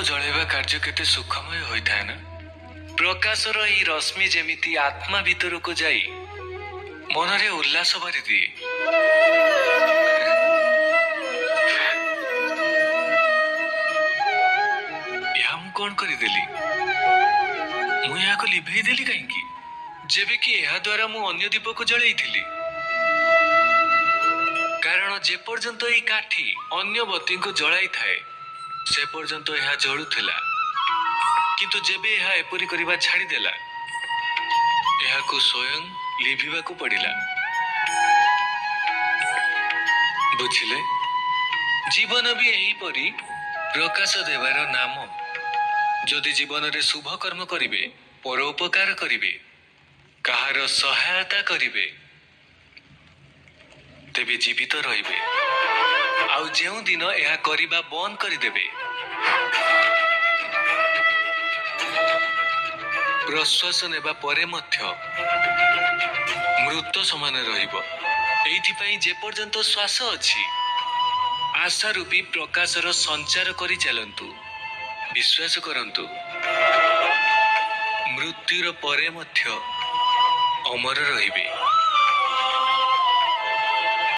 ଜଳାଇବା କାର୍ଯ୍ୟ କେତେ ସୁଖମୟ ହୋଇଥାଏ ନା? ପ୍ରକାଶର ଏହି ରଶ୍ମି ଯେମିତି ଆତ୍ମା ଭିତରକୁ ଯାଇ ମନରେ ଉଲ୍ଲାସ ଭରିଦିଏ। ଏହା ମୁଁ କଣ କରିଦେଲି? ମୁଁ ଏହାକୁ ଲିଭେଇ ଦେଲି କାହିଁକି, ଯେବେ କି ଏହା ଦ୍ୱାରା ମୁଁ ଅନ୍ୟ ଦୀପକୁ ଜଳେଇଥିଲି? କାରଣ ଯେପର୍ଯ୍ୟନ୍ତ ଏଇ କାଠି ଅନ୍ୟ ବତୀଙ୍କୁ ଜଳାଇଥାଏ, ସେ ପର୍ଯ୍ୟନ୍ତ ଏହା ଜଳୁଥିଲା। କିନ୍ତୁ ଯେବେ ଏହା ଏପରି କରିବା ଛାଡ଼ିଦେଲା, ଏହାକୁ ସ୍ୱୟଂ ଲିଭିବାକୁ ପଡ଼ିଲା। ବୁଝିଲେ? ଜୀବନ ବି ଏହିପରି ପ୍ରକାଶ ଦେବାର ନାମ। ଯଦି ଜୀବନରେ ଶୁଭ କର୍ମ କରିବେ, ପରୋପକାର କରିବେ, କାହାର ସହାୟତା କରିବେ, ତେବେ ଜୀବିତ ରହିବେ। ଆଉ ଯେଉଁଦିନ ଏହା କରିବା ବନ୍ଦ କରିଦେବେ, ପ୍ରଶ୍ୱାସ ନେବା ପରେ ମଧ୍ୟ ମୃତ ସମାନ ରହିବ। ଏଇଥିପାଇଁ ଯେପର୍ଯ୍ୟନ୍ତ ଶ୍ୱାସ ଅଛି, ଆଶା ରୂପୀ ପ୍ରକାଶର ସଞ୍ଚାର କରି ଚାଲନ୍ତୁ। ବିଶ୍ୱାସ କରନ୍ତୁ, ମୃତ୍ୟୁର ପରେ ମଧ୍ୟ ଅମର ରହିବେ।